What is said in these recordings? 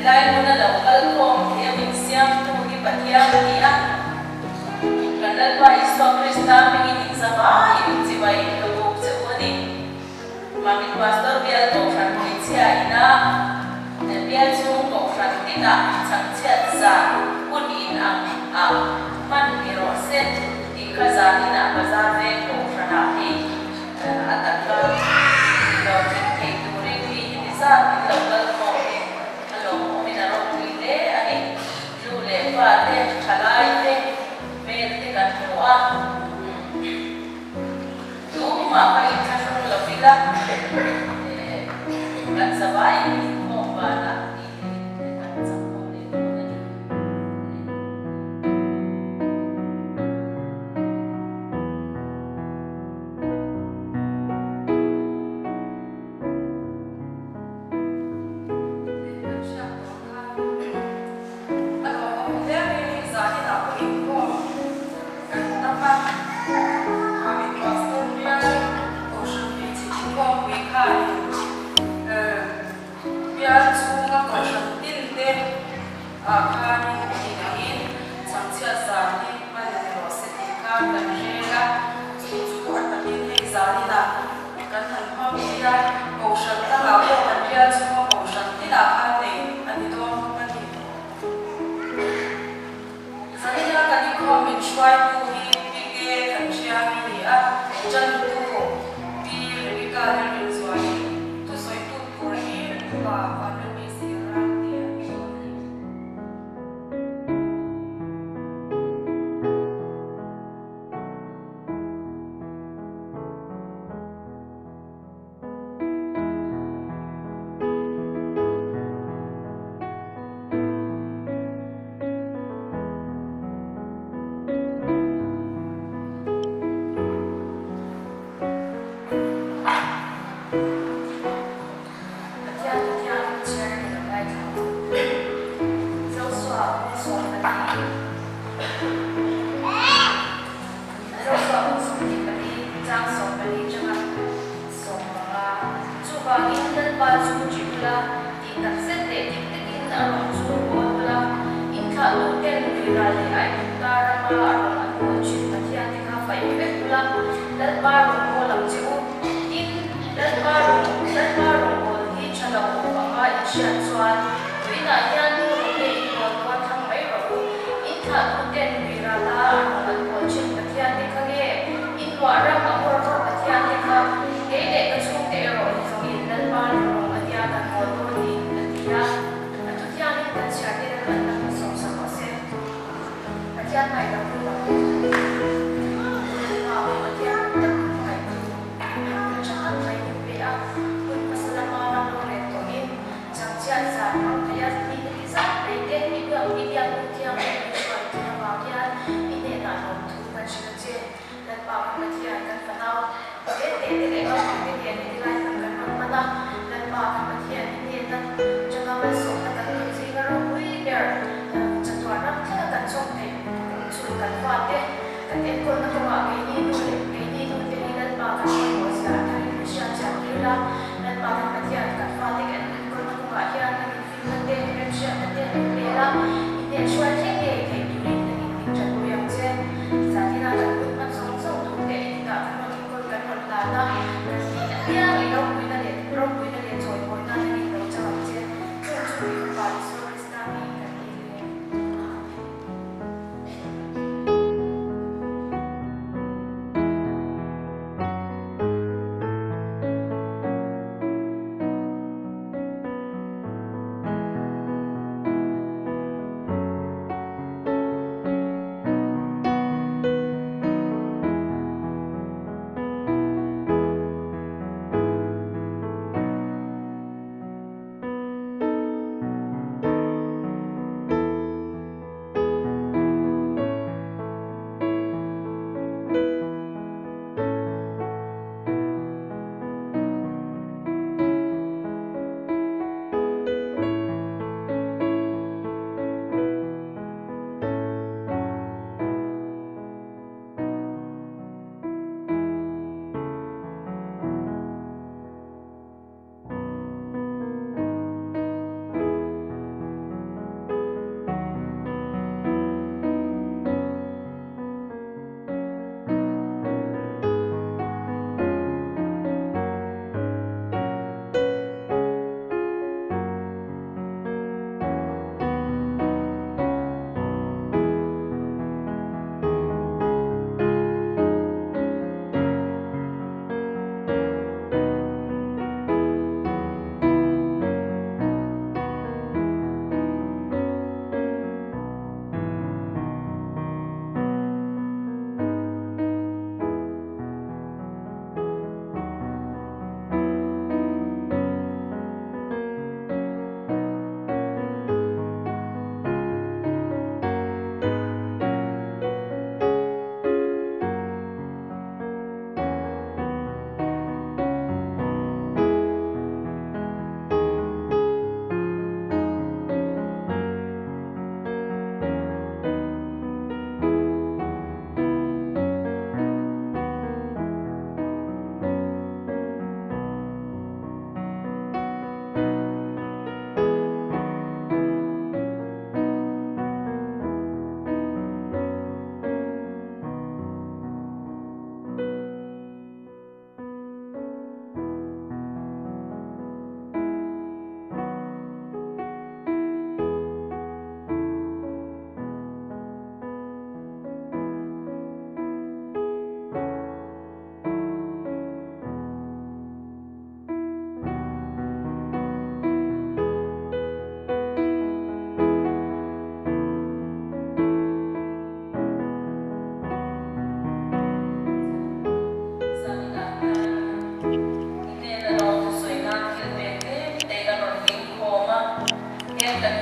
Helai hmuna lo kal khawm thei a min siamtu hi Pathian a ni a. Kan Lalpa Isua Krista hmingin in zavai in chibai ka buk che u a ni. Mamit Pastor bial Kohhran hmeichhia ina bial chhung Kohhran tinah chhangchhiat zan hun in ang ah hman ni rawh se tih kha zaninah bazar veng Kohhranah hei a taka lo thleng thei turin mi heti zat min lo kal khawm hi a lawmawmin a ropui hle a ni. Nu leh pa te, thalai te hmel te kan hmu a. Tumah ka inthlahrung lo ila, kan zavaiin inkhawm vanah tih theih kan chakawm leh dawn a ni. Kan hriat tawh khan a lawmawm hle mai hei zaninah pawh inkhawm kan tam a, Mamit Pastor bial Kohhran hmeichhe inkhawmpui khanin bial chhunga Kohhran tin te ah khanin inangin chhangchhiat zan hi hman ni rawh se tih kha kan rel a, chu chu a takin hei zaninah Kan han hmang phei a, Kohhran dangah pawh kan bial chhunga Kohhran tinah khan nei a ni dawn bawk a ni. Zanina kan inkhawm min hruaitu hi Pi Ke Thanhriami ni a, Chantu Pi Rebecca Lalrinzuali, thusawitu tur hi Upa Vanlalbeisei Rangte a ni dawn a ni. Pathian Pathian chhiar in lo ngaithla ang. Joshua 14. Joshua 24 chang 14 atanga 15. Chuvangin Lalpa chu ṭih ula, tih tak zet leh dik takin a rawn chu bawl ula, in thlahtuten Luira leh Aigupta rama a rawn an bawl ṭhin Pathian te kha faih vek ula, Lalpa rawn bawl ang che u. Tin, Lalpa rawn Lalpa rawn bawl hi ṭha lo awm anga in hriat chuan, tuinah hian tu rawng nge in bawl dawn thlang mai rawh u. In thlahtuten Luirala a rawn an bawl ṭhin Pathian te kha nge in luah ram a hawr ho Pathian te kha kei leh ka chhungte erawh hi zawngin Lalpa rawng a nia kan bawl dawn ni, a ti a. A thuthiangin kan chhiar te lalpan kan hmu sawm sak rawh se. Pathian ngaihloh hun lo hi Lalpa Pathian tak hmangaihtu hun tha tak mai min pe a, hun hmasa lama ram lo rel tawhin changchhiat zan hmang theia mi heti zat mai te i biak i biak nu thianghlim min hruai thin avang hian i hnenah lawmthu kan hrilh a che. Lalpa kan Pathian kan fanau te te te leh naupang te nen heti lai hmun kan rawn hman a, Lalpa kan Pathian i hnena tanga malsawmna kan tawn zinga ropui ber chatuan ram thlenga kan chawm theih kum chhun kan fate kan enkawlna kawngah keini nu leh keini nu te hi Lalpa kan pawimawh zia a tharin min hriat chian tir la, Lalpa kan Pathian kan fate kan enkawlna kawngah hian nan infinna te, remhriatna te min pe la, i hnen hruai thleng ngei theih turin nan in min tanpui ang che. Zatina kan hun hman zawng zawng tur te i inah kan rawn inkawl kan rawn hlan a, kan tih apiang i ropuina leh ropuina leh chawimawina nan in lo chang ang che. Chung chu i Fapa Isua Krista hmingin kan ti hle. Amen.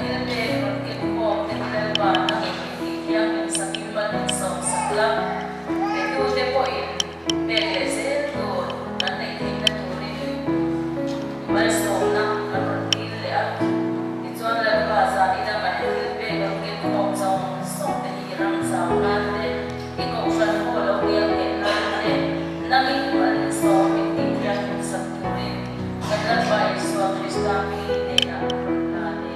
thil pek rawn ken khawm te hi Lalpa nangin min tih thianghlim sakin mal min sawm sak la, petute pawhin pek leh zel tur kan neih theihna turin malsawmna kan rawn dil leh a. Tichuan Lalpa zanina kan thil pek rawn ken khawm zawng zawng te hi i ram zau nan te, I kohhran pawh lo ngial ngheh nan te, nangin mal min sawm min tih thianghlim sak turin kan Lalpa Isua Krista hmingin hnenah ka rawn hlan e.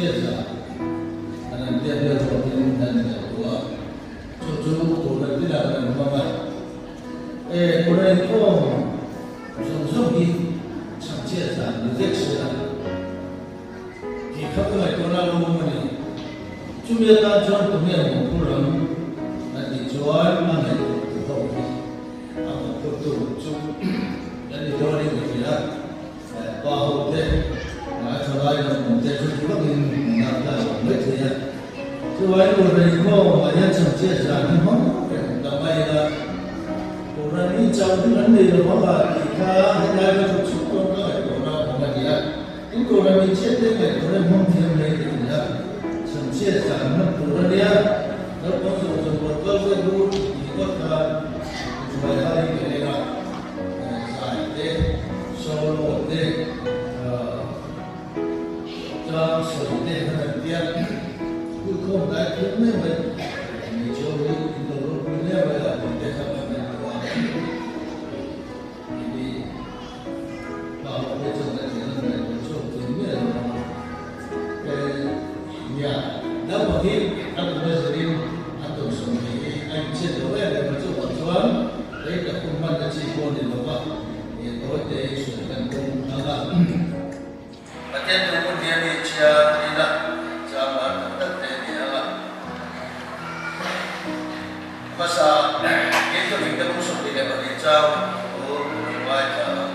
Chhiat zan an an tiat vel ruakin an ngaihtuah a, chu chu Kohhran tinah kan hmang a. E, Kohhran inkhawm zawng zawng hi chhangchhiat zan ni vek se la tih kha ka ngaihtuahna lo awm a ni. Chumi atan chuan tunge mawhphur ang a tih chuan a ngaihtuah tu ho hi a mawhphur tu chu kan ni dawnin ka hria. Pa ho te, a tha lai lam awm te chu thu vakin an lak ta lo mai thei a. Chuvai Kohhran inkhawm ah hian chhangchhiat zan hi hmang reng ta mai ila, Kohhran hi chauh hi kan nei lo vang a tih kha helai ka thu chhuk dawn ka ngaihtuahna awm a ni a. Tin Kohhran inchhiat te ngaihtuahna hmang thiam mai ka ti a, chhangchhiat zan hman tur a nia, naupang zawng zawng rawn kal vek u tih ngawt khan inhruai harin ka eng a. Zai te, solo te, tlang sawi te han an tia. Kulkhawm dai thiam mai mai hmeichhe ho hi in lo ropui hle mai a tih te kha kan ngaihtuah a. Ini pa ho te chuan a thian a ngaihtuah chhuak thiam miah lo ang. Nia, naupang hi a kum a zirin an dawnsawm thei hi a inchhiat lo em em a, chuvang chuan rei tak hun hmanna chi pawh a ni lo va, tawi te i sawi kan tum ang a. Pathian thu hun hian i chhiar ila chang lar tak tak te a ni ang a. Hmasa Giltawin te bung 22 chang thu i ngaithla ang.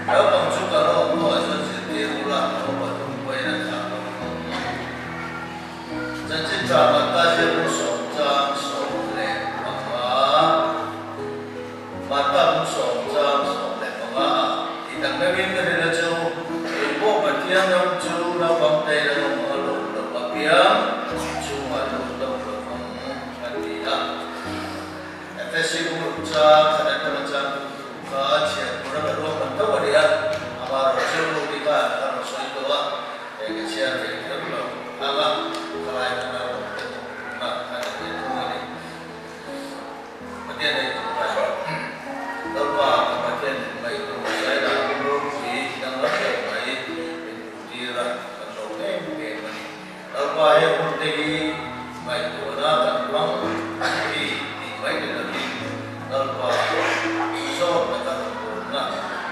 Naupang chu ka rawk hnuah chuan zirtir ula a upa tum pawhin a thlah lo ang. Chanchin tha Matta ziak bung sawm chang 15, Matta bung sawm chang 15 ah tih tak meuhin ka rin a chu, Keipawh Pathian ram chu naupang te ila awm ang a lawm loh apiang chungah lut lo lo ang. A ti a. Efesi bur chang khat atanga chang tum thu kha chhiar tura ka ruahman tho a ni a, amaherawh chu ni khan ka rawn sawi tawh a, he ka chhiar ve kher lo ang a, khalai hmuna rawn te pawh hmuna a ni ve thung a ni. Pathian ei tur kai rawh. Lalpa ka Pathian in ngaihtuah zaina hun ropui danglam deuh mai min hmuhtir a, kan lo em em a ni. Lalpa he hun te hi ngaihtuahna kan hmang hi tih mai ni lovin Lalpa zawk na kan rawngbawlna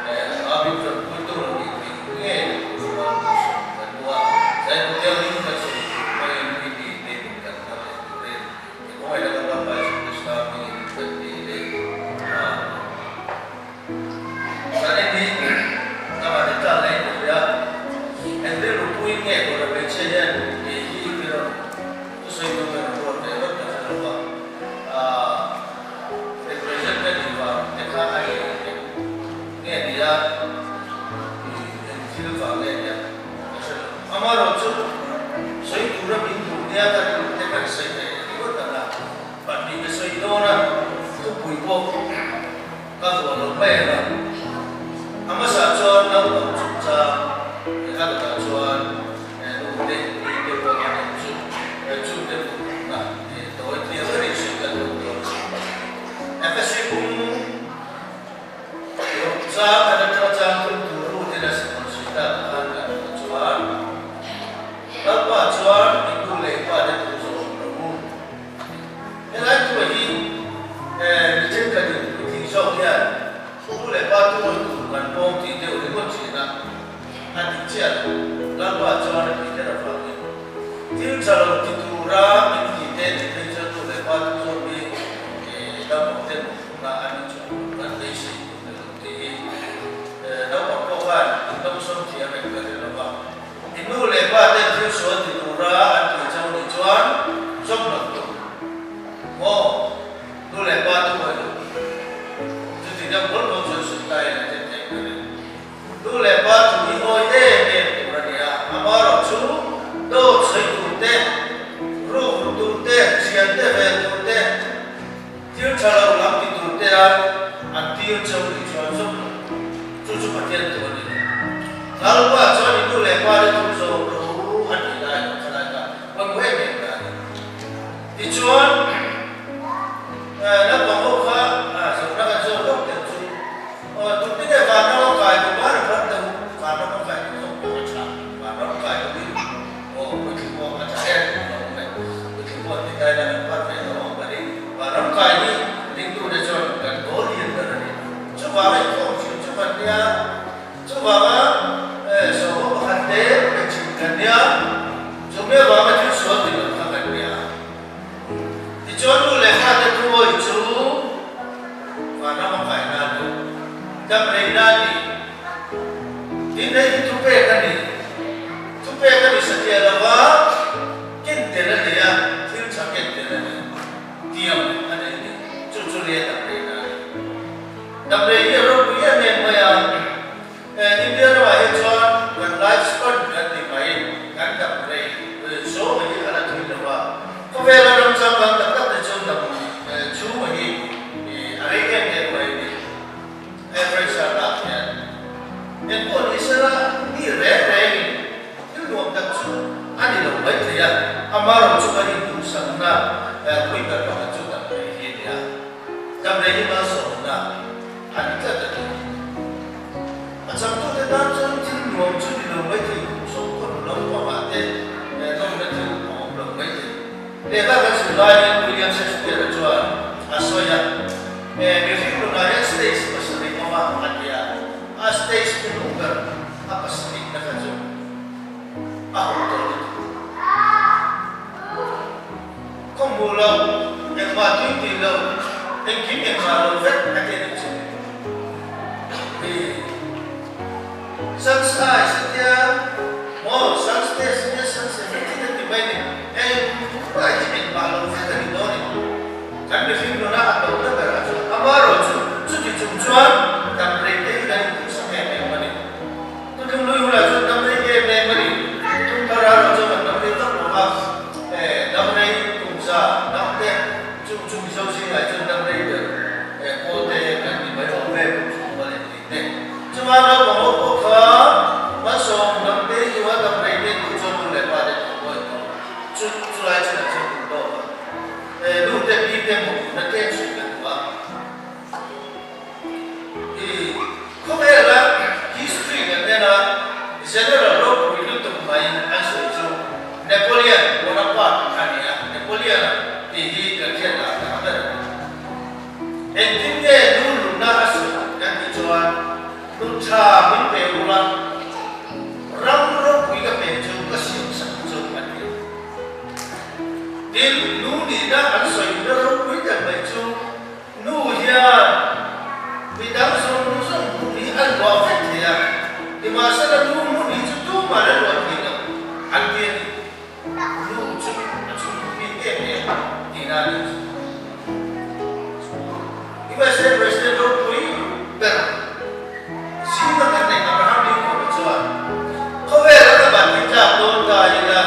leh a min tanpuitu lo nih theih nge tur chuan duhsawm kan duh a, Zaithu Thianghlim kan sawi tur hmangin i mi te min kan thar leh turin i khawngaihna kan Lalpa Jesu Krista hmingin kan ti leh Amen. Zanin hi ka van in tlan leh in hria. Eng rilru puiin nge Kohhran hmeichhia hian kei hi i rawn thusawi tu ka rawn ruat ve rawt ka hre lo va. Aaa represent ka nih vang te kha a ni eng nge nia i eng thil vang nge nia ka hre lo. Amaherawhchu sawi tura min duh nia ka rilru te kan sawi ve ringawt ang a, pahnih ka sawi dawn a, thupui pawh. Ka vuah lo mai ang a. A hmasa chuan naupang chungchang leh a dawtah chuan nu te, pi te pawh an awm chu chu te pumna tawi thiam berin sawi kan duh dawn a ni. Efesi pum ruk chang khat atanga chang thum tur rutin a rawn sawi tak khan kan hmuh chuan Lalpa chuan i nu leh pa te thu zawm rawh u. Helai thu hi mi thenkhat in puitling zawk hian nu leh pa tuar tur kan pawm tih deuh ringawt thin a, a ti chiah lo. Lalpa chuan a tih kher avangin thil tha lo ti tura min tih te nih phei chuan nu leh pa tu zawk hi naupang te mawhphurhna a ni chuang lo kan beisei tur ni lo tih hi naupang pawh khan in dawngsawm thiam em ka hre lo va. I nu leh pa ten thil sual ti tura an tih chauh nih chuan zawm lo tur maw? Nu leh pa te pawh i lo chuti deuh mawlh mawlh chuan sawi ta ila ten theih ka ring. Nu leh pa thu hi awi em em tur a ni a, amaherawh chu dawt sawi tur te, ruk ru tur te, thian te vel tur te, thil tha lo lam ti tur te a an tir chauh nih chuan zawm lo tur. Chu chu Pathian tu a ni lo. Lalpa chuan i nu leh pa te thu zawm ro a tih lai lo kha lai kha pawimawh em em ta a ni. Tichuan, naupang ho kha zawhna kan zawk hlauh deuh chu, Tute nge vanram a kai duh? Van a phar deuh, vanram a kai duh zawk pawh a tha, vanram kai duhin aw. Amaherawhchu kan induhsakna pui ber pakhat chu damrei hi a ni a. Damrei hi malsawmna a ni tlat a ni. A changtute tan chuan thil nuam chu ni lo mai thei, kum sawmkaw nu lampangah te nawmna thil a awm lo mai thei. Lehkha kan zir laiin William Shakespeare-a chuan a sawi a, Mihring nunah hian stage pasarih awm a, a ti a. A stage hnuhnung ber a pasarihna kha chu a haw tawh lutuk. Khaw hmuh lo, engmah tui tih lo, engkim engmah lo vek a ti a nih chu. Hi Suns eyes a tia maw, suns test a tia, suns everything a ti mai a ni. Engmah hi engmah lo vek a ni dawn a ni. Kan mihring nuna a hlauhna berah chuan amaherawh chu chuti chung chuan damrei te hi kan intuhsak em em a ni. Tutlung lui hunah chuan damrei em em a ni. Tutlung thar ah erawh chuan kan damrei tak lo va, damrei kumza dang te chung chu Mizo zingah chuan damrei ber pawl te kan ni mai awm ve kum chhung a leh tih te. Chuvang naupang ho pawh kha malsawm damte hi duha damrei te duh chuan nu leh pa te thawhpawh in chu chulai chinah chuan duh tawk a. He nu te pi te mawhphurhna tlem suih ka duh a. I khawvela history kan en a, General ropui lutuk mai an sawi chu Napoleon Bonaparte a ni a, Napoleon-a tih hi kan hriat lah tak ber a ni. Engtin nge nu nunna a sawi kan tih chuan nu tha min pe ula, ram ropui ka pe chu ka siam sak chu a ti a. Tin, nu nihna an sawina ropui tak mai chu nu hian midang zawng zawng hmun hi a luah vek thei a, nimahsela nu hmun hi chu tumah a luah thei lo an ti a ni. Nu chu a chhungkaw bik em em tihna a nih chu. USA President ropui ber zinga kan neih Abraham Lincoln-a chuan, Khawvela ka ban hi tlak dawn ta ila,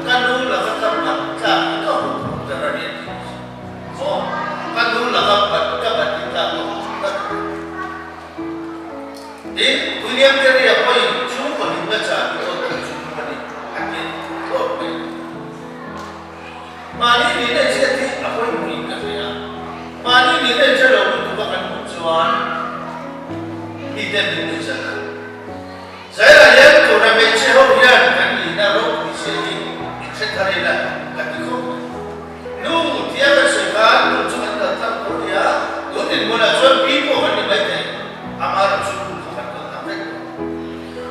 ka nu laka ka ban tlak hi ka hmu phur ber a ni a ti. Maw? Ka nu laka ban ka ban hi tlak ka hmu phur ber a ni. Tin, William Carey-a pawhin chhungkaw hlimna chah hi aw tih chu a ni a ti thlawt mai. Mahni nihna inhriat hi a pawimawhin ka hria. Mahni nihna inhre lo lutuk a kan hmuh chuan miten min nuihzat a. Zairah hian tuna hmeichhe ho hian kan nihna ropui zia hi inhre thar ila ka ti khawp mai. Nu tia kan sawi khan nu chu kan kal tlang tho nia, tun dinhmunah chuan pi pawh kan ni mai thei, amaherawh chu nu kha kan kal tlang vek tawh.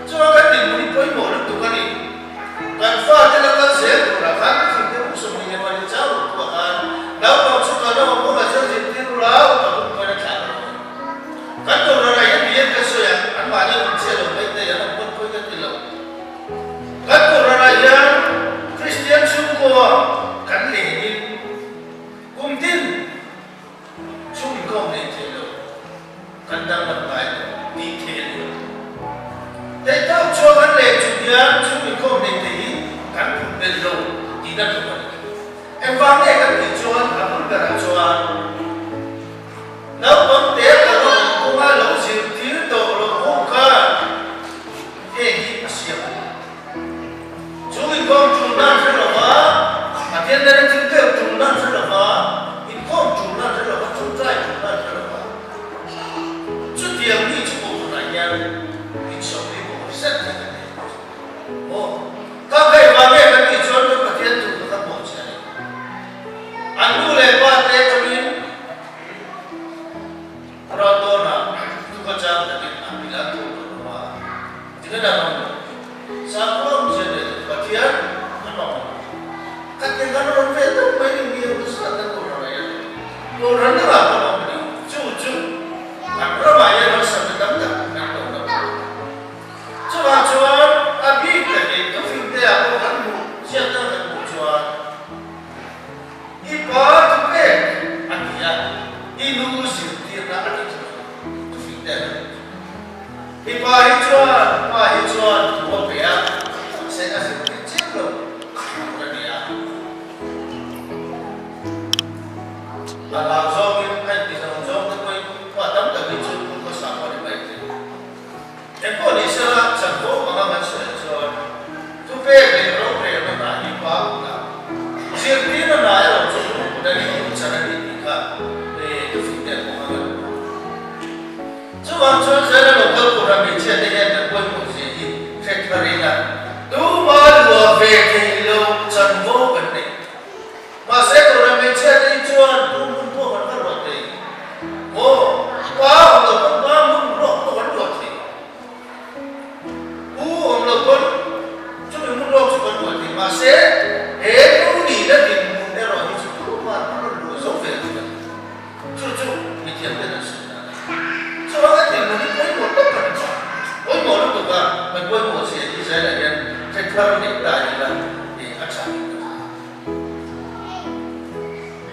Chuan kan dinhmun hi pawimawh lutuk a ni. Kan fate la kal zel turah khan ka thingte buk 24 chau ruk tuah khan naupang chu kan awm hunah chuan zirtir ula upa buk pawn a thlah lo ang. Kan Kohhranah hian mi en kan sawi a, anmahni awm chiah lo mai te an awm pawn pawi ka ti lo. Kan Kohhranah hian Kristian chhungkaw kan lenin kum tin chhung inkhawm nei thei lo. Kan danglam ngai lo tih theih a ni lo. Theih tawk chuan kan leh chung hian chung inkhawm nei te hi kan phut belh lo tihna tluk a ni. Engvang nge kan tih chuan a bul berah chuan naupang te kal lo kawnga lo zirtir tawh loh ho khan heng hi a siam a ni. Chung inkhawm tul nan hre lova, Pathian nena thil pek tul nan hre lova, inkhawm tul nan hre lova, tawngtai tul nan hre lova, chutiang mi chu kohhranah hian insawmri bawk zet hi kan nei a ni. Aw, ka hei vang nge kan tih chuan kan Pathian thu kha kan bawh che a ni. An nu leh pa te atangin Raltawnah thuka chang takin a hmil an tho tawh lo a. Tinge dan awm lo? Sakhaw awmzia nei lo Pathian an awm lo. Khat nen khan a rawn ve tawp mai ni mi ang zat an awm. luah ve theih loh chanvo kan nei. Mahse Kohhran hmeichhia te hi chuan tu hmun pawh kan va ruah thei maw? Pa awm lo pawn pa hmun ruak pawh kan ruah thei. U awm lo pawn chumi hmun ruak chu kan ruah thei. Mahse he nu nihna dinhmun erawh hi chu tumah an rawn luah zo ve lo a ni. Chu chu mithiam ten an sawi dan a ni. Chuan a dinhmun hi pawimawh tak a ni tawh. Pawimawh lutuk a, kan pawimawh zia hi Israel-ah hian hre thar neih ta ila tih a tha in ka hria.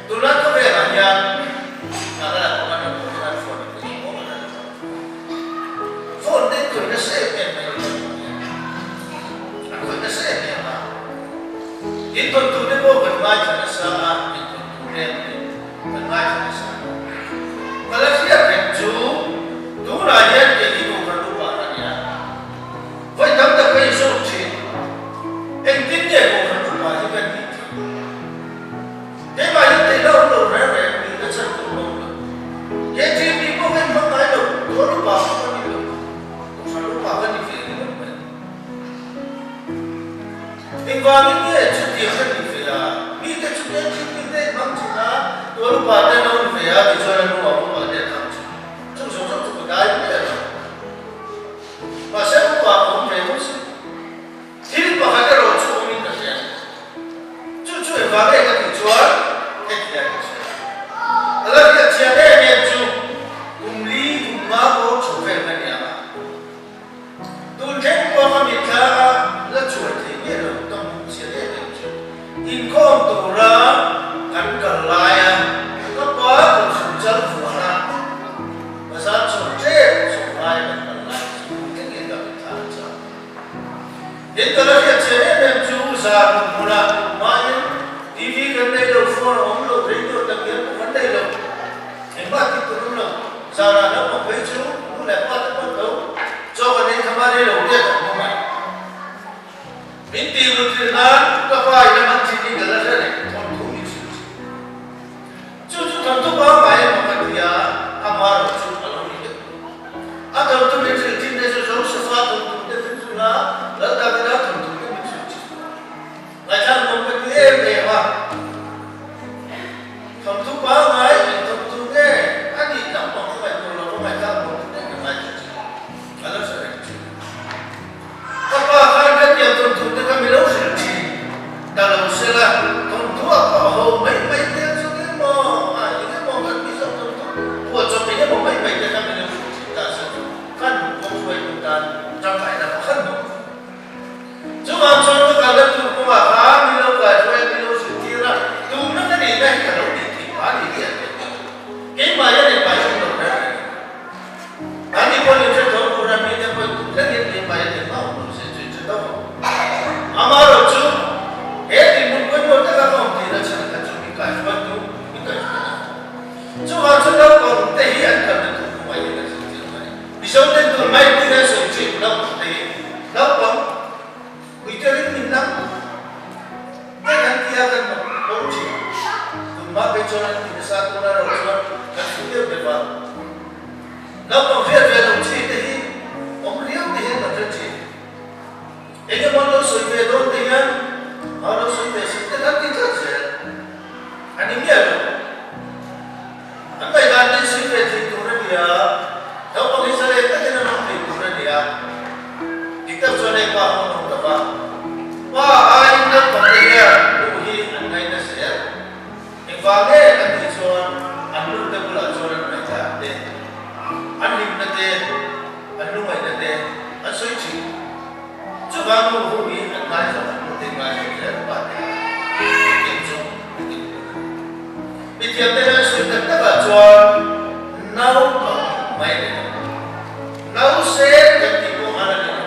Tunlai khawvelah hian Nagaland pawh kan rawn hmuh hian phone in pawimawh pawh kan rawn hmu. Phone te khawih nasa em em mai a ni an khawih nasa em em a. Inthawntu te pawh kan ngaithla nasa a, inthawntu reng te. Kan ngaithla nasa. Ka la hriat reng chu tunah hian kei hi Kohhran upa ka ni a, vawi tam tak ka inzawm thin. Engtin nge Kohhran upa hi kan nih theih? Keimah hian theihna awm lo reng reng nihna chhan tur a awm lo. KTP pawh ka inhmang ngai lo, tual upa pawh ka ni lo, Kohhran upa ka ni ve ringawt mai. Engvangin nge chutiang ka tih ve a? Mite chu KGP te in hmang thin a, tual upa te an lo ni ve a tichuan a hnungah upa te an hmang thin. Chung zawng zawng chu ka dai miah lo. Mahse upa ka awm ve ngawt si. Thil pakhat erawh chu awmin ka hria. Chu chu engvang nge ka tih chuan heti hian ka sawi a. A la hriat chian em em chu kum li kum nga pawh chho vel ka ni ang a. Tun thleng pawh ka mitthla a la chuai thei miah lo, ka hmuh chian em em chu. Inkhawm tura kan kal laia ka pa kohhran chal vuana bazar chhuak ṭep zawh laia kan kal lai chu tun thlengin ka mitthla a chak. Tin, ka la hriat chian em em chu zar hmun hmunah hmain TV kan nei lo, phone a awm lo, radio tak hian pawh kan nei lo. Engmah tih tur awm lo, zanah naupang phei chu nu leh pa te pawh tho chaw kan ei kham a rei lo te kan hmu mai. Min tih mut hril nan ka pa in a hman thin hi ka la hre reng, thawnthu min hrilh thin. Chu chu thawnthu pangngai emaw ka ti a, ama rawh chu a lo ni deuh. A thawnthu min hrilh thin te chu Josefa thawnthu te min hrilh a, Lal Davida thawnthu te min hrilh thin. Ngaithlang nuam ka ti em em a. Thawnthu pangngai eng thawnthu nge a nih tak pawh ka ngaihtuah lo, ka ngaithlang nuam ka ti em em ngaithla thin. Ka lo hre reng thin. Ka pa khan hetiang thawnthu te kha mi lo hrilh thin ta lo se la, thawnthu a pawh ho mai mai te an chu eng emaw a eng emaw kan mi zawk thawnthu phuah chawp eng emaw mai mai te kha mi lo hrilh thin ta se chu kan kawng hruaitu tan tangkaina pakhat mawh. Chuvang chuan ka kalna tur kawngah khan min lo kaihruai a, min lo zirtir a, tumna ka nihna hi ka lo tih theih phah a ni tih an hre tawh. Keimah hian engmah hi awm lo reng reng a. An ni pawhin in hre tho tur a, mite pawhin tum thlengin keimah hian engmah awm lo se chu in hre tho ang. Amaherawh chu he dinhmun pawimawh taka ka awm tihna chhan kha chu min kaihruai tu, min kaihruai a. Chuvang chuan naupang te hi an kalna tur kawngah hian an zirtir mai. Mizo ten tun mai pui hian sawi chin naupang te hi naupang puite ring min lang te kan ti a kan mak bo thin. Tun hma phei chuan an ti nasa tun a rawh chuan kan hmu deuh deuh a. Naupang hriat ve lo chi te hi awm riau te hian kan hre thin. Eng emaw an lo sawi ve dawn te hian a lo sawi ve si te kan ti tlat zel a ni miah lo. An ngaihdan te sawi ve thei tur a ni a, naupang hi zalen takin an awm thei tur a ni a. Dik tak chuan hei pa pawh an awm lo va, pa aiin naupang te hian nu hi an ngaina zel. Engvang nge kan tih chuan an nu te bulah chuan an ngaihdan te, an hlimna te, an lungaihna te an sawi thin. Chuvang nu ho hi an ngaizawng an nu te ngaizawng zel pa te a mithiam chu an ti tur a ni. Mithiam te hian sawi tak takah chuan naupang mai a ni lo. Nausen kan tih pawh an a ni lo.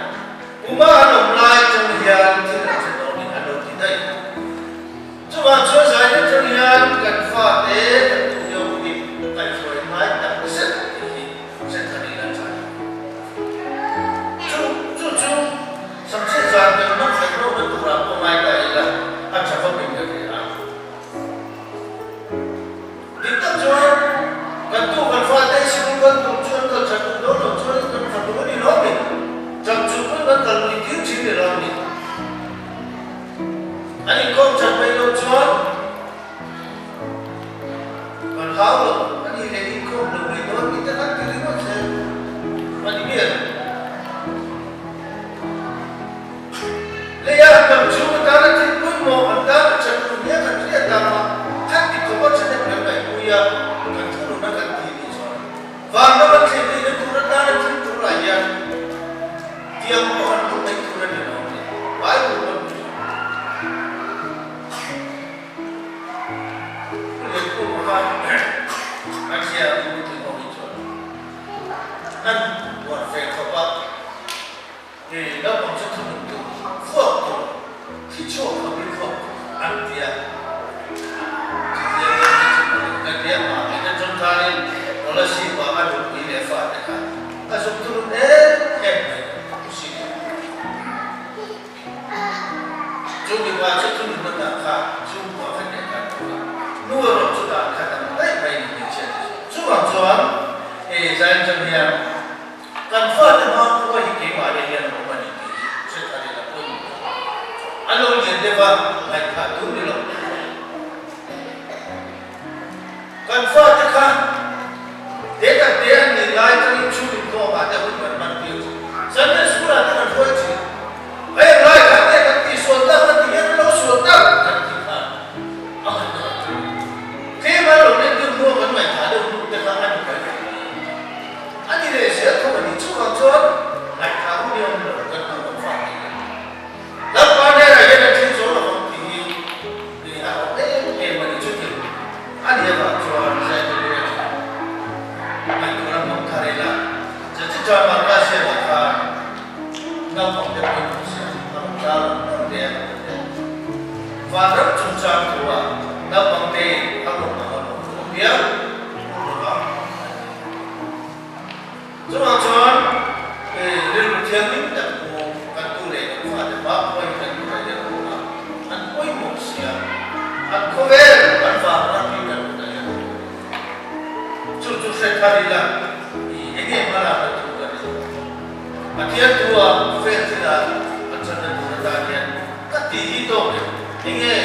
Kuma an awm lai atang hian thil an hre tawh nih an lo ti daih. Chuvang chuan zai deuh chang hian kan fate kan tu hiau hi kaihhruai ngai tak zet tih hi hrethan in an tha. Chu chu chu Samchhiat zan kan hmang khat lohna turah pawh ngai ta ila a tha vak in ka hria a. Dik tak chuan kan tu kan fate sikul kal tur chu an kal that duh dawn loh chuan kan fanu a ni lawm ni? Chak chung pawn kan kalpui tir thin ni lawm ni? An inkhawm that mai loh chuan kan hau lo a nih leh inkhawm lo mai dawn tih te kan ti ringawt zel a ni miah lo. Leia an dam chhung atana thil pawimawh an tan a that tur nia kan hriat tak a, khat ti khawpa thahnem kan ngaihpui a, kan thunun a kan ti nih chuan vanram an thlen theihna tur atana thil tur ah hian tiang pawh han hmuh mai tur a ni lo ni. Bible pawn hmu thin. Pu Liankhuma khan an hria a pu tling ho hi chuan an buan ve khawp a. Kei naupang chu thunun tur, vuak tur, thi chhuak khawpin vuak tur an ti a. Chutia kan ti chu mawle, ka ti a, mahni te chuan khanin Kolasib ah a nupui leh fate kha a zuk thunun em em mai a si ni. Chu mipa chu thunun na dan kha chhungkua kha hneh dan tur a, nu erawh chu dan kha dang daih mai ni hmeichhia te chu. Chuvang chuan hei Zainchang hian Kan fate hma khua hi keimah leh hian a awm a ni tih hi hre thar ila pawimawh tak a ni. A lo lian deuh a, ngaihthah tur ni lo. Kan fate kha te tak te an nih lai atangin chhung inkhawm ah te hun kan hman tir thin. Sunday school ah te kan hruai thin. Heng lai kha te kan tihsual tak na ti hian an lo sual tak kan tih khan a ngaihtuah ang chu. Tlem an lo len deuh hnuah kan ngaihthah deuh hnu te kha a ni mai thei. A ni leh zel tho a ni. Chuvang chuan ngaihthah hun hi a awm lo, kan tu kan fak thei lo. Lalpa hnenah hian a thil chawl a awm tih hi ih a awm em em a ni. Chuti a nih avang chuan Zaitawlui a tha ngaihtuahna hmang thar ila, Chanchin Marka ziakah khan naupang te pawhin hmu sia a rawn tar ang ang te a rawn ti hle. Vanram chungchang thu-ah naupang tein a awm ang a lawm thu apiang hmu lo vang a ti. Chuvang chuan rilru thianghlim tak pu kan tu leh kan fate hma pawhin kan kutah hian a awm a, an pawimawh sia, an khawvel an vang ram hi kan kutah hian a awm a ni. Chu chu hre thar ila eng nge hmalakna tur kan nei? Pathian thua khawvel thila an chhanna tur atan hian ka tih hi tawk em? Eng nge?